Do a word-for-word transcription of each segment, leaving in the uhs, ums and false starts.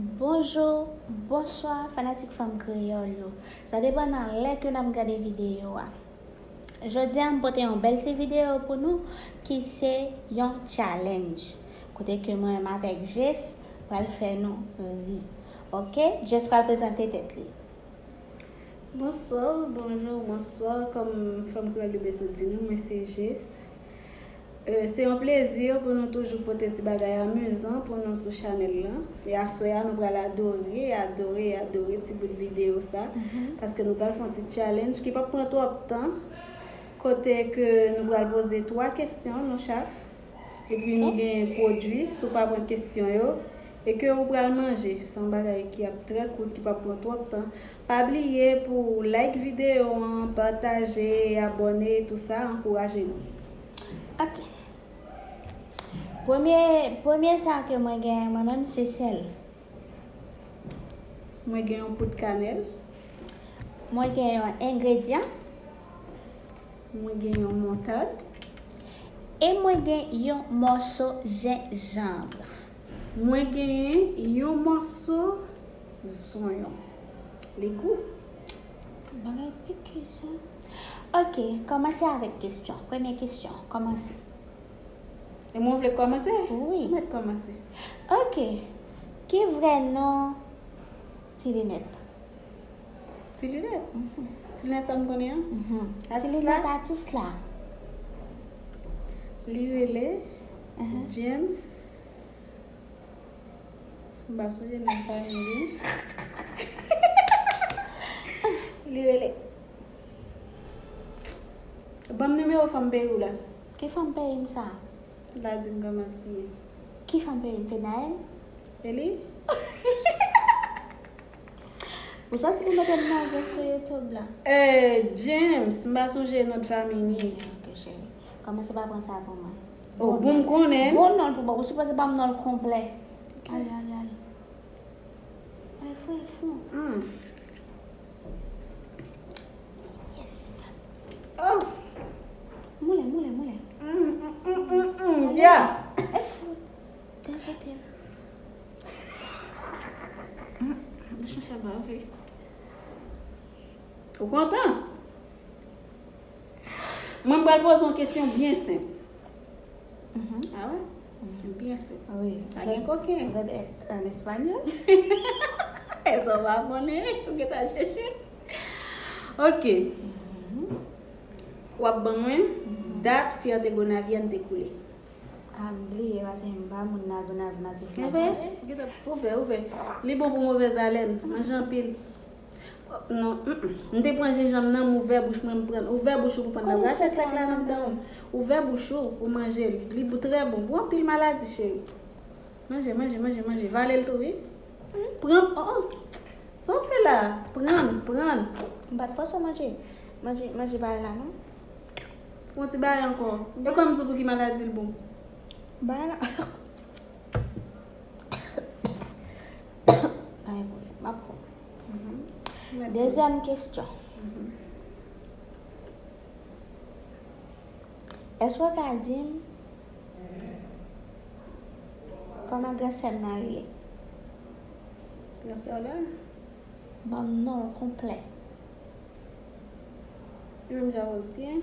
Bonjou, bonswa, fanatik Fanm Kreyòl yo. Sa depann nan lè ke n ap gade videyo a. Jodi a, m pote yon bèl ti videyo pou nou ki se yon challenge. Kote ke mwen menm avèk Jess pral fè nou ri. Oke? Jess pral prezante tèt li. Bonswa, bonjou, bonswa. Kòm Fanm Kreyòl yo byen sot di nou, mwen se Jess. Euh, se yon plezi pou nou toujou pote ti bagay amizan pou nou sou chanèl lan. E aswè a, nou pral adore, adore, adore ti bout videyo sa. Paske nou pral fè yon ti challenge ki p ap pran twòp tan. Kote ke nou pral poze twa kesyon, nou chak. Epi nou gen pwodui, si w pa pran kesyon yo. E ke ou pral manje. Se yon bagay ki ap trè kout, ki p ap pran twòp tan. Pa bliye pou like videyo an, pataje, abòne, tou sa, ankouraje nou. Oke. Premye, premye sa ke mwen gen, mwen menm, se sèl. Mwen gen yon poud kanèl. Mwen gen yon engredyan. Mwen gen yon moutad. E mwen gen yon mòso jenjanm. Mwen gen yon mòso zonyon. Li gou. Bagay pike sa. Oke, kòmanse avèk kesyon. Premye kesyon, kòmanse. E mwen vle kòmanse? Wi. Mèt kòmanse. Oke. Ki vrè non Ti Linèt? Ti Linèt? Mhm. Ti Linèt sa m konnen an? Mhm. Ti Linèt atis la? Li rele James. M pa sonje non fanmi li. Li rele. Ban m nimewo fanm peyi w la. Ki fanm peyi m sa? La di m kòman si. Ki fanm peyi m? Fenael? E li? Ou soti pou mete m nan zen sou YouTube la. Eh, James, m pa sonje non fanmi li. Ok, cheri. Kòmanse pa pran sa pou mwen. Oh, bon, m konnen. Bon non pou mwen. Ou sipoze ban m non l konplè. Ale, ale, ale. Ale, fou, fou. Yes. Oh. Moulen, moulen, moulen. Mm, mm, mm, mm, mm. Ale. Yeah. E fou. Te jete l. Ou kontan? Mwen pral poze yon kesyon byen senp. Mhm. Ah wè? Mhm. Byen senp. Wi. Pa gen koken. Vèb èt an espanyòl. E sa w pa konnen, ou gentan chèche. Ok. Mhm. W ap ban mwen dat Fierté Gonavienne te koule. Ah, m bliye, paske m pa moun Lagonav natif la. Ouvè, ouvè, ouvè. Li bon pou movèz alèn. Manje anpil. Non, mm, mm. M te pran jenjanm nan, m ouvè bouch mwen, m pran. Ouvè bouch ou pou pran nan. Rache sèk la nan dan ou. Ouvè bouch ou pou manje li. Li bou-, trè bon. Pou anpil maladi, cheri. Manje, manje, manje, manje. Vale l tou, wi. Mm, pran, oh, oh. Sa w fè la? Pran, pran. M pa t fòse w manje. Manje, manje bagay la, non. Yon ti bagay ankò. E kòm di w pou ki maladi l bon? Bagay la. Pa gen pwoblèm, m ap pran. Mhm. Dezyèm kesyon. Mhm. Èske w ka di m kòman gran sè m nan rele? Gran sè w la? Ban m non l konplè. Li menm jan Olsyen.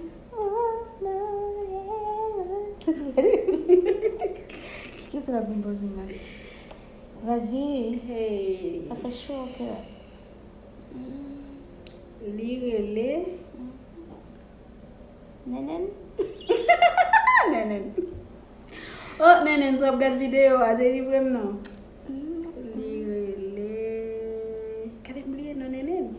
Ki sa l ap vin poze m la? Vas-y. Hey. Sa fè cho o kè. Li rele Nènèn. Nènèn. Oh, Nènèn, si w ap gad videyo a, delivre m non. Li rele. Gade m bliye non Nènèn.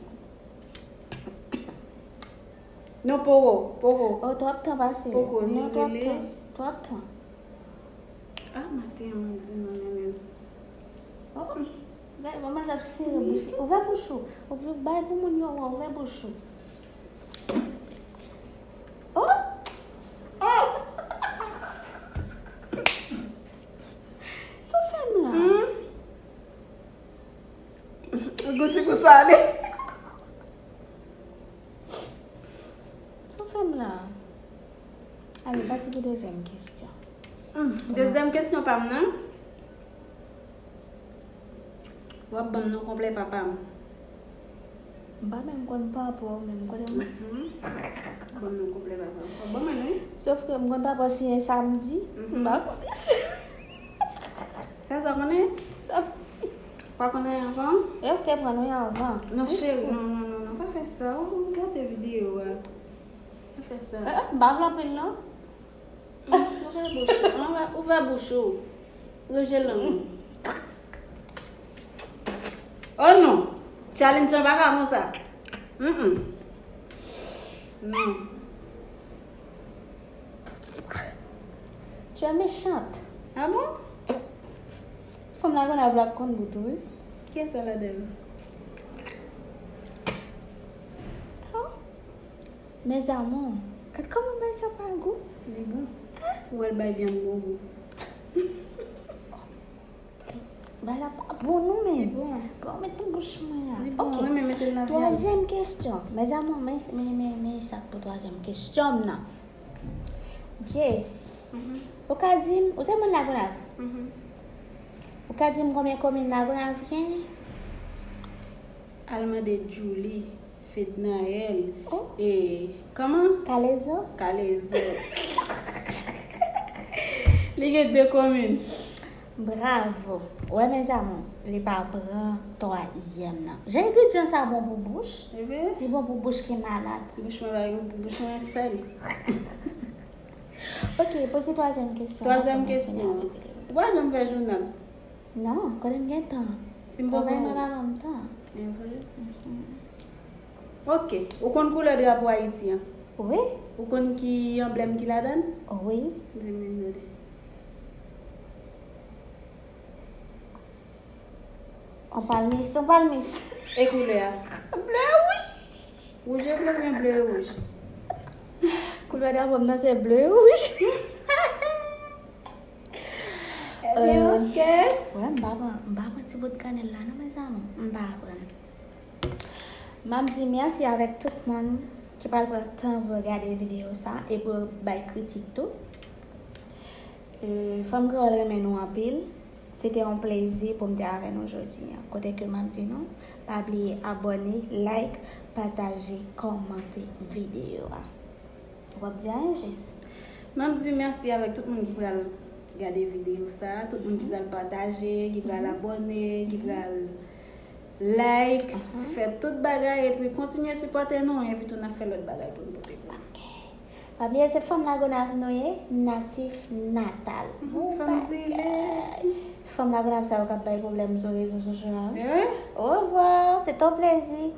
Non, Poro, Poro. Oh, twòp tan pase. Poko, li rele. Twòp tan. Ah, maten an, mwen di non Nènèn. Oh. Gade manman ap sere bouch li. Ouvè bouch ou. Ouvè, bay pou moun yo wè, ouvè bouch ou. Oh! Oh! Sa w fè m la? Hmm? Gouti pou sale. Sa w fè m la? Ale, pati pou dezyèm kesyon. Hmm, dezyèm kesyon pa m nan. W ap ban m non konplè papa m. M pa menm konn papa w menm, kote m. Mhm. Ban m non konplè papa m. W ap ban mwen non? Sof ke m konn papa w siyen samdi. Mhm. M pa konnen si Sa sa konnen? samdi. Pa konnen anvan? E ou te pran nou anvan. Non, cheri, non, non, non, non, pa fè sa. Ou gate videyo a. Pa fè sa. Eh, eh, m pa vle anpil non. Ouvè bouch ou. Ouvè bouch ou. Ranje lang ou. Oh non. Challenge an pa ka konsa. Mm-mm. Non. Tu es méchante. Ah bon? Fanm la konn avla konn bout ou, wi. Kiyès sa ladan? Oh. Mes amours, gad kòman bagay sa pa gou. Li bon. Ou wè l bay vyann bon gou. Bagay la pa bon non men. Li bon. Bon, met nan bouch mwen a. Li bon, Ok. mwen menm mete l nan vyann. Twazyèm kesyon. Mes amours, men, men, men, men sa k pou twazyèm kesyon m nan. Jess, Mhm, ou ka di m, ou se moun Lagonav? Mhm. Ou ka di m konbyen komin Lagonav gen? Al mande Julie, Fednaelle, Oh. E kòman? Kalezo? Kalezo. Li gen de komin. Bravo. Wè, mes amours, li pa pran twazyèm nan. Jan engredyan sa bon pou bouch. E vre? Li bon pou bouch ki malad. Bouch mwen pa gen, bouch mwen sèl. Ok, poze twazyèm kesyon. Twazyèm kesyon. Ou pa janm fè jounal? Non, kote m gen tan? Si m poze Travay yon mwen pa ban m tan. E vre? Ok. Ou konn koulè drapo Ayiti an? Wi, Ou konn ki anblèm ki ladan l? wi. Di m tande. On palmis, on palmis. E koulè a? Ble e wouj. Wouj e ble oubyen ble e wouj? Koulè drapo m nan se ble e wouj. Ebyen, Euh, ok. Wè, m pa pran, m pa pran ti bout kanèl la non, mes amours. M pa pran. M ap di mèsi avèk tout moun ki pral pran tan pou yo gade videyo sa e pou yo bay kritik tou. Euh, Fanm Kreyòl renmen nou anpil. Se te yon plezi pou m te avè nou jodi a. Kote ke m ap di nou, pa bliye abòne, like, pataje, kòmante videyo a. W ap di anyen, Jess? M ap di mèsi avèk tout moun ki pral gade videyo sa, tout moun ki pral pataje, ki pral abòne, ki pral like, fè tout bagay epi kontinye sipòte nou epi tou n ap fè lòt bagay pou n pote pou nou. Pa bliye se fanm Lagonav nou ye, natif natal. Mhm, fanm zile. Fanm Lagonav sa yo k ap bay pwoblèm sou rezo sosyo a. Eh? Au revoir, se ton plezi.